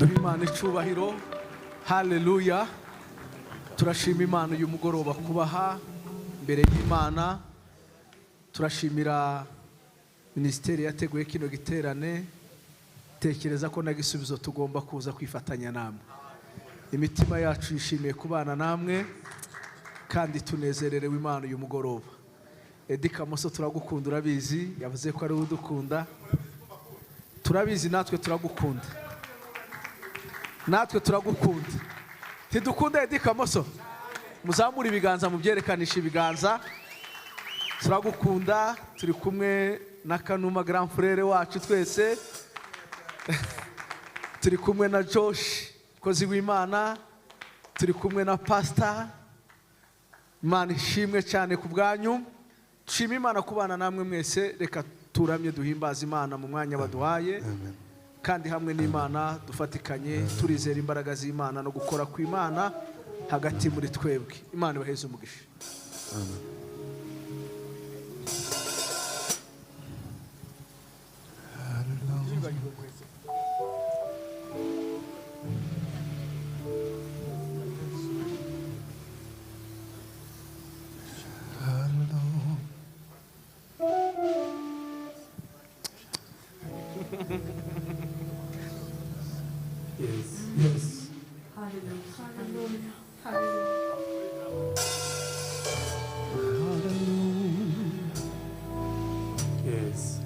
Duhe Imana icyubahiro. Haleluya. Turashima Imana uyu mugoroba kubaha imbere y'Imana. Turashimira minisiteri yateguye kino giterane. Tekereza ko na Gisubizo tugomba kuza kwifatanya namwe. Imitima yacu yishimiye kubana namwe kandi tunezererewe Imana uyu mugoroba. Eddy Kamoso, turagukunda, urabizi, yavuze ko ari we udukunda. Turabizi, natwe turagukunda, natwe turagukunda. Ntidukunda Eddy Kamoso? Muzamure ibiganza, mubyerekanisha ibiganza. Turagukunda. Turi kumwe na Kanuma, grand frère wacu twese. Turi kumwe na Josh, mukozi w'Imana. Turi kumwe na pastor. Imana ishimwe cyane ku bwanyu. Dushima Imana kubana namwe mwese. Reka turamye, duhimbaza Imana mu mwanya baduhaye, kandi hamwe n'Imana dufatikanye, turizera imbaraga z'Imana no gukora kw'Imana hagati muri twebwe. Imana ibaheze umugisha. Yes. Hallelujah. Hallelujah. Yes.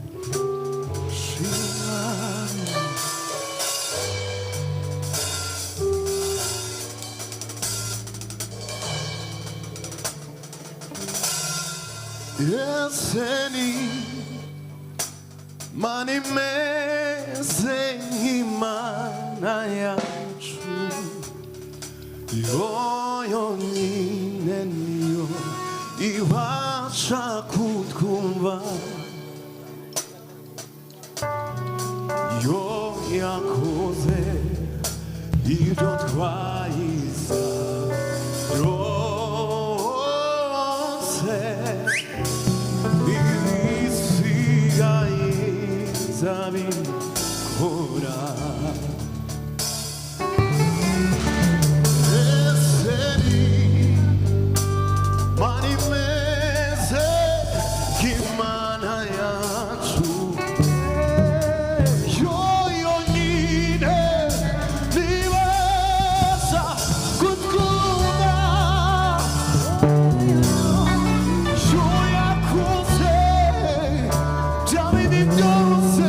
Ese ni Mana imeze nk'Imana yacu, yo yonyine niyo ibasha kutwumva, yo yakoze ibyo twayisaba byose, ibisigaye izabikora. Ese ni Mana imeze nk'Imana yacu, yo yonyine nibasha kutwumva, yo yakoze bya bindi byose.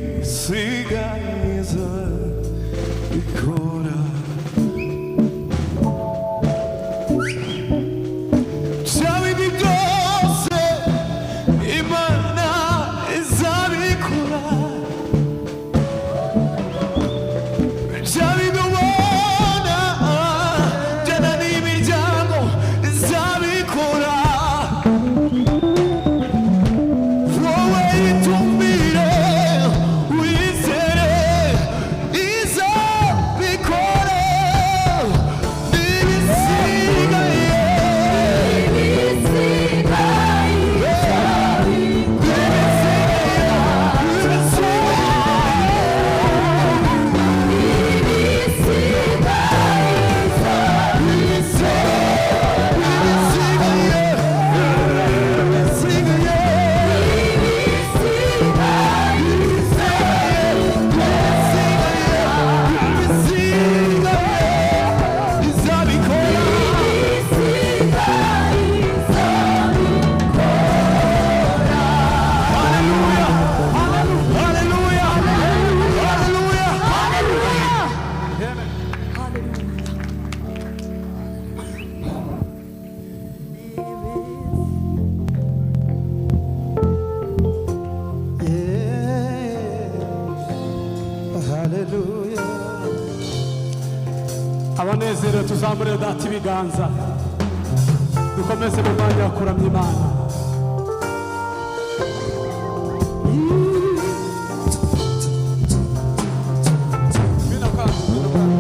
Ntibisigaye bikora bya bindi byose Imana izabikora, bya bindi ubona byananiye imiryango izabikora. Wowe itumbire, wizere, izabikora. Ibisigaye, Abanezerewe tuzamure data ibiganza, dukomeze mu mwanya wa kuramya Imana. Ngwino kwangu, ngwino kwangu.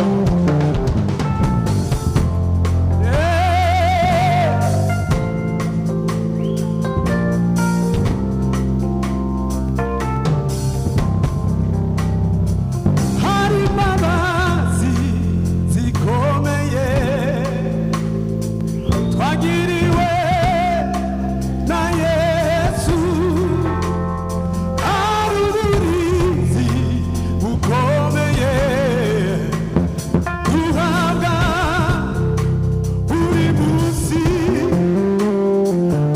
Yeah. Hari imbabazi zikomeye twagiriwe na Yesu, hari uburinzi bukomeye duhabwa buri munsi.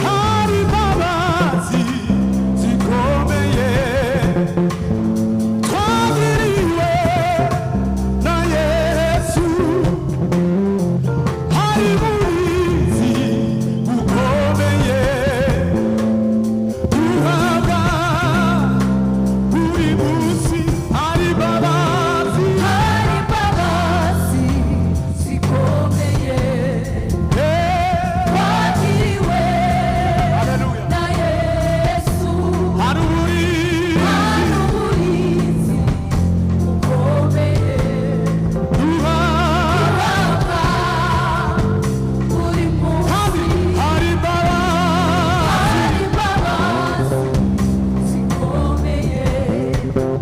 Hari imbabazi zikomeye twagiriwe na Yesu, hari uburinzi bukomeye duhabwa buri munsi. Hari imbabazi, Hari imbabazi zikomeye twagiriwe Haleluya. na Yesu, Hari uburinzi hari uburinzi bukomeye duhabwa duhabwa buri munsi. Hari imbabazi Hari imbabazi zikomeye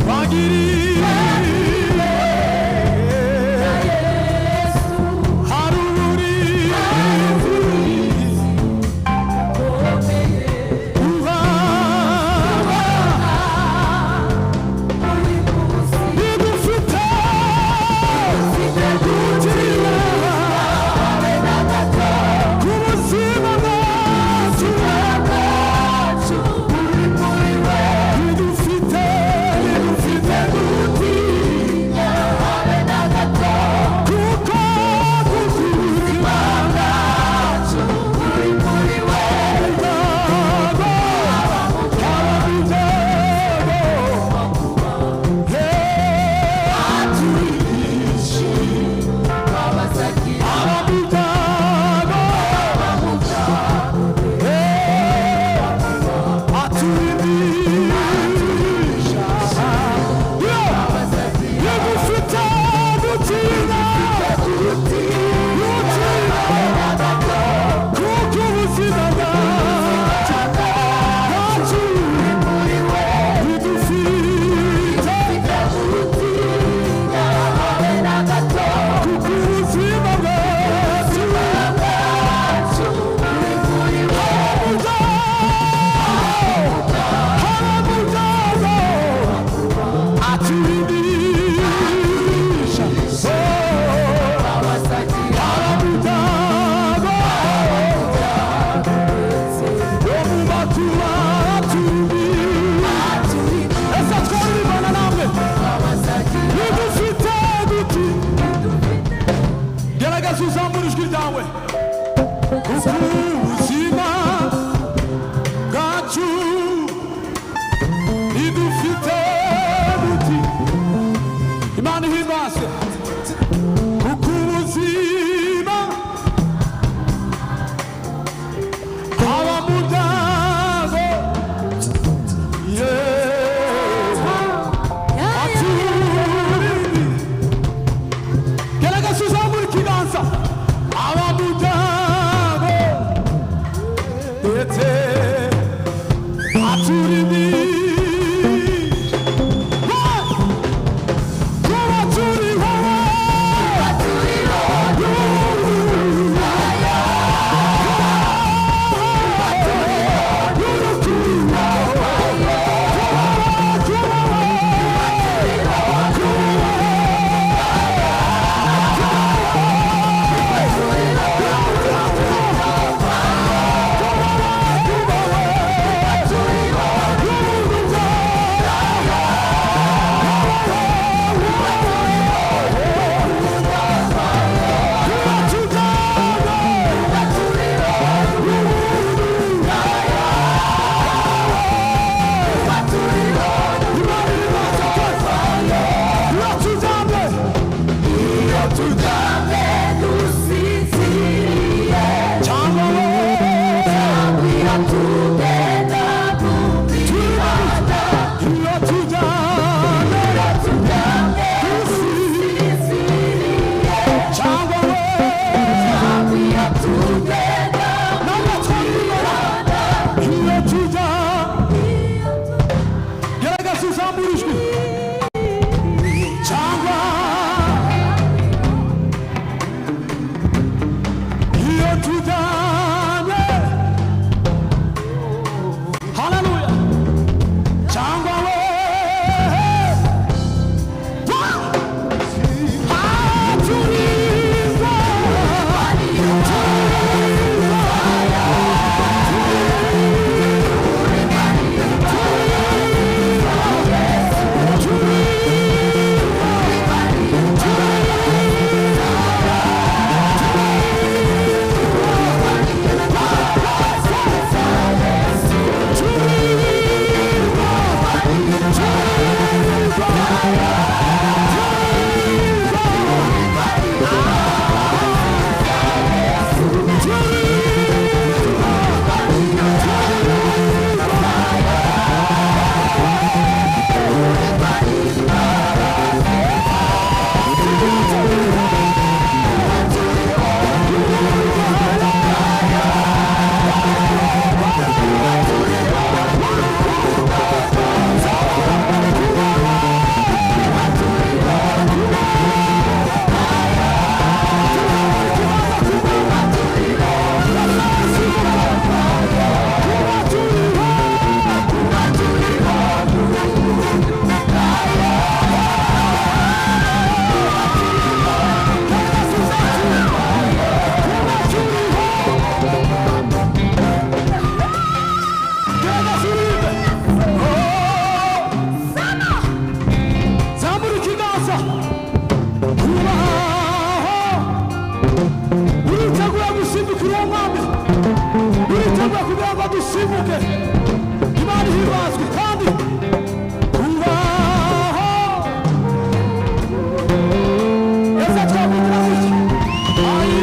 twagiriwe na Yesu, hari uburinzi bukomeye duhabwa buri munsi. Bidufite Gutira habe na gato ku buzima bwacu, bwacu buri muri we. Bidufite, bidufite. Twiteguye kugira ngo dusimbuke. Imana ihimbazwe kandi tubaho. Ese twakugira gutya? Ayi.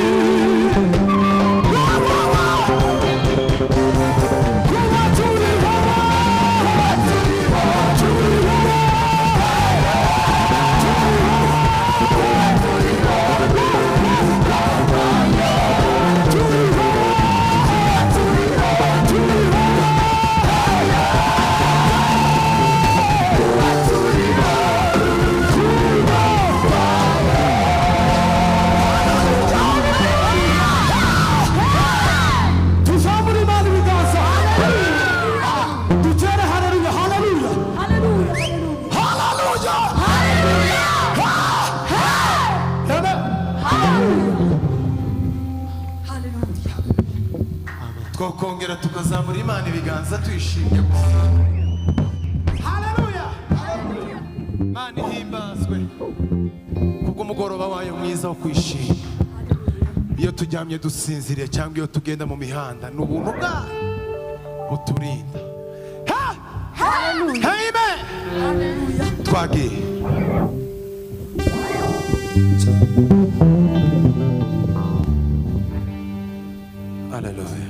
Wa, wa, wa. Kuba turiho, turiho, turiho. Tuzamure Imana ibiganza, dutere haleluya, haleluya, Hallelujah. Haleluya, amen. Hallelujah. Twakongera tukazamura Imana ibiganza tuyishimye gusa. Haleluya! Imana ihimbazwe kubw'umugoroba wayo mwiza wo kwishima. Iyo turyamye dusinziriye cyangwa iyo tugenda mu mihanda, ni ubuntu bwayo buturinda. Ha! Amen. Twagiye. Haleluya.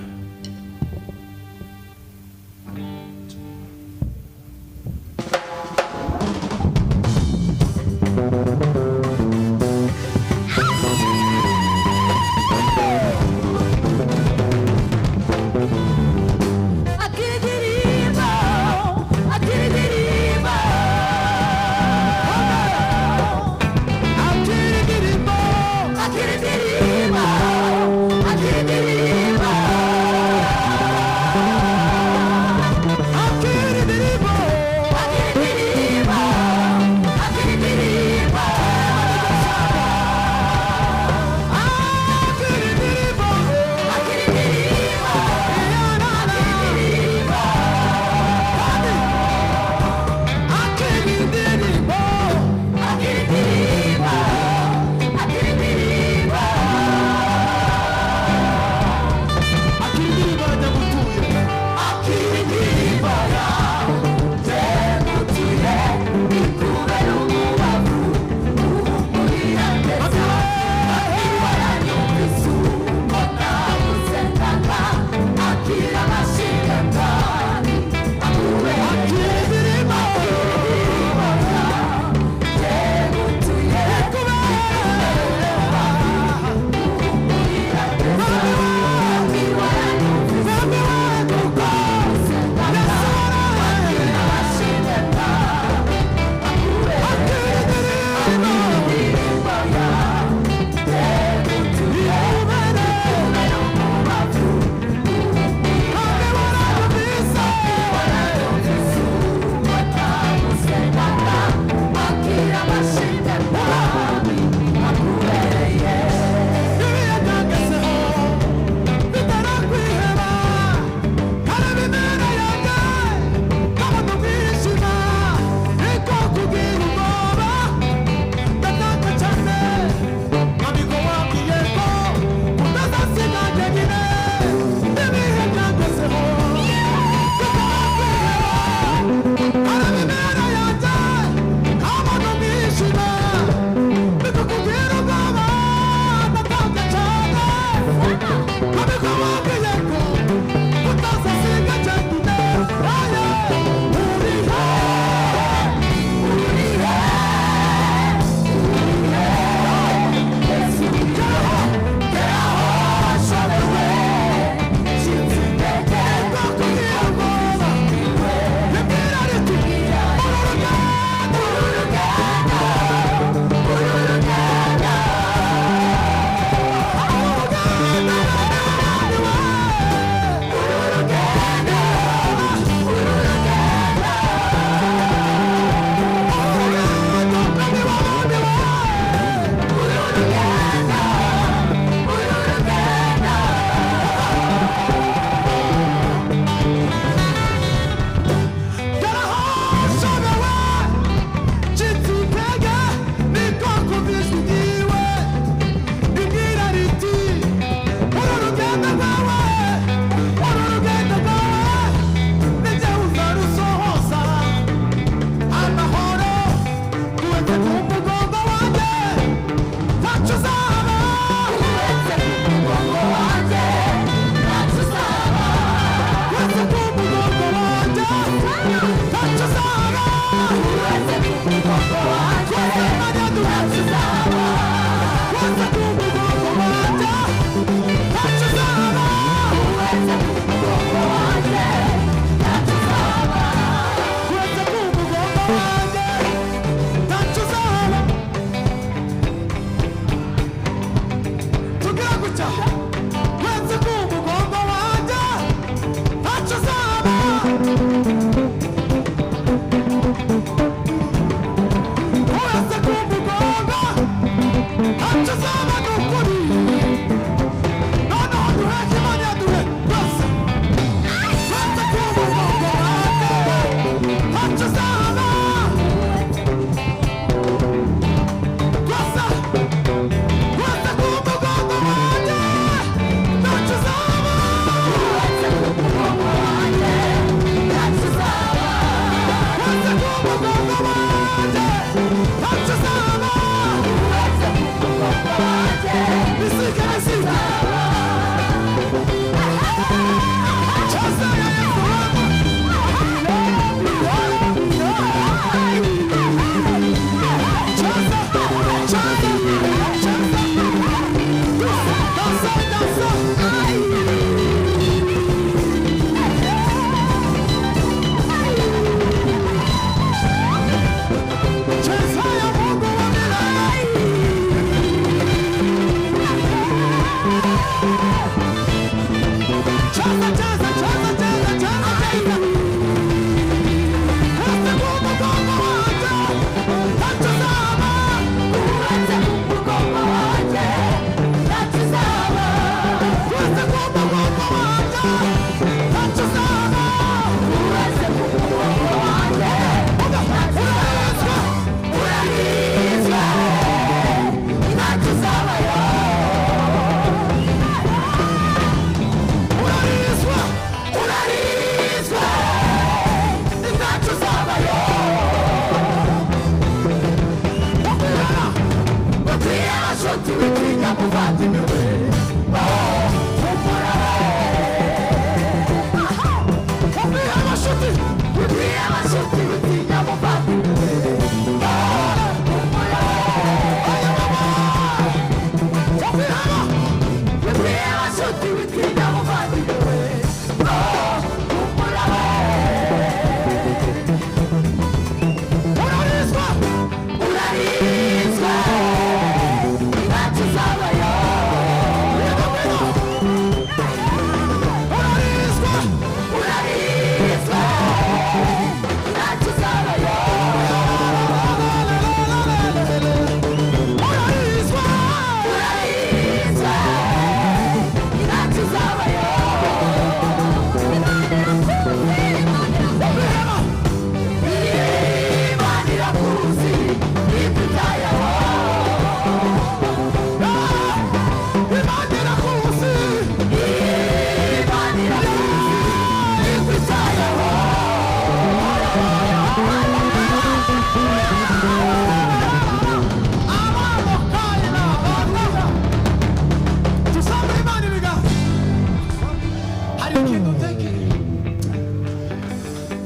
Akiririmba, akiririmba.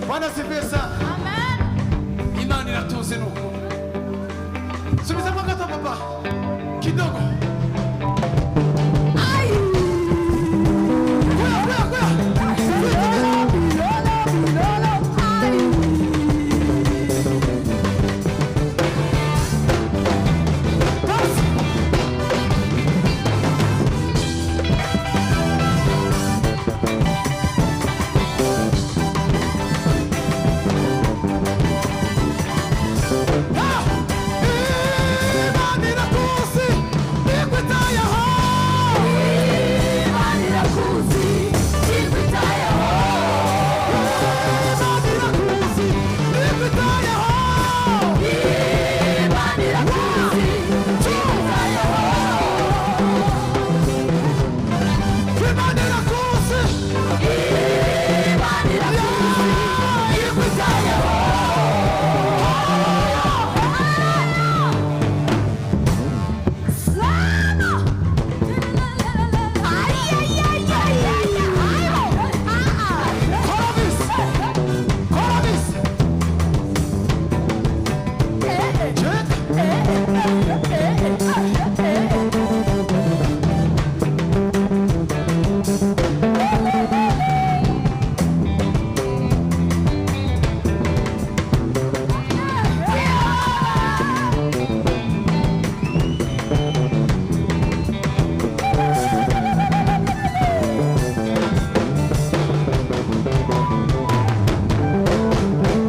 Bwana asifiwe sana. Amen. Imana iratuzi nuko. Subizamo gato papa. Kidogo. Kuya, kuya, kuya. Basi. Imana irakuzi, ikwitayeho. Imana irakuzi, ikwitayeho. Imana irakuzi, ikwitayeho. Imana irakuzi, ikwitayeho. Imana irakuzi. Imana irakuzi, ikwitayeho. Sana. Ay, ay, ay, ay, ay, ay. Ah, ah. Kora bisi. Kora bisi. Check.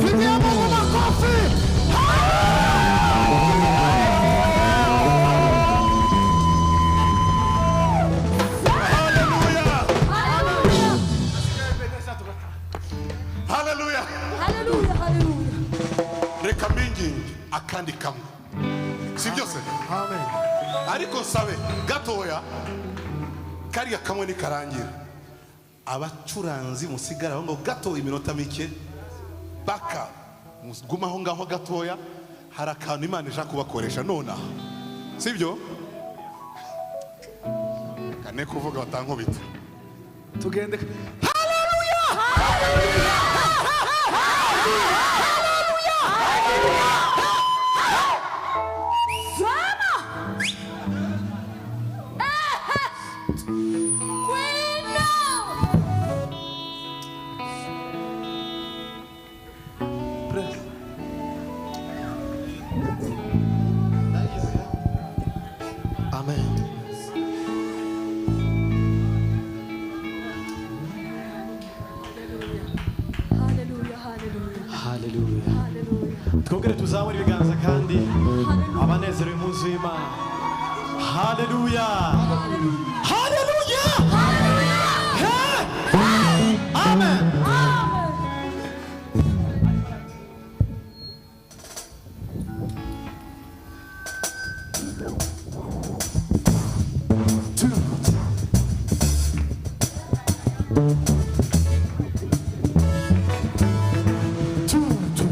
Pigia Mungu makofi. Haleluya! Hallelujah. Haleluya! Hallelujah, hallelujah. Reka mbinginge akandi kamwe. Si byose? Amen. Ariko nsabe gatoya kariya kamwe nikarangira abacuranzi musigara aho ngaho gato iminota mike baka mugume aho ngaho gatoya hari akantu Imana ishaka kubakoresha nonaha sibyo reka ne kuvuga batankubita tugende. Sana. Kwino. Amen. Hallelujah, hallelujah, Haleluya. hallelujah. Twongere tuzamure ibiganza kandi abanezerewe umunsi w'Imana. Haleluya. Haleluya. Hey! Amen. Two, two.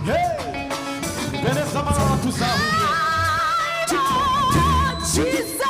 Hey! Bene zamana tuzahuye. Jesus.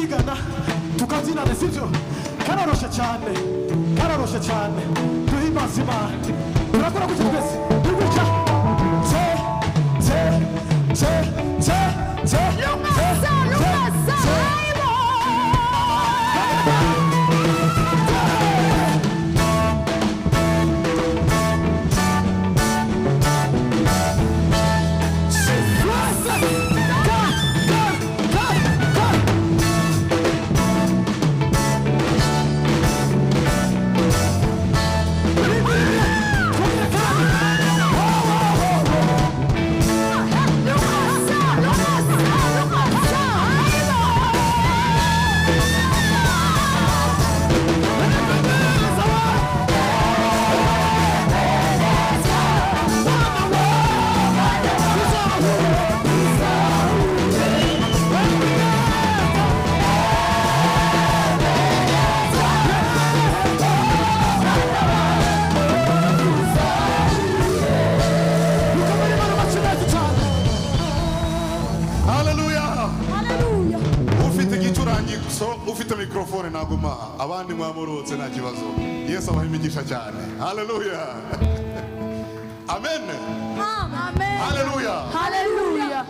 Tukabyigana, tukabyinana, sibyo? Karoroshe cyane, karoroshe cyane. Duhimbaza Imana. Turakora gutya twese, turi gutya. Te, te, te, te, te, Lungasa, te, lungasa, te. hayibo. Lungasa, lungasa, lungasa, hayibo. Haleluya. Haleluya. Ufite igicurangiso, ufite mikrofone naguma, abandi mwamurutse nta kibazo. Yesu abaha imigisha cyane. Haleluya. Amen. Amen. Haleluya. Haleluya.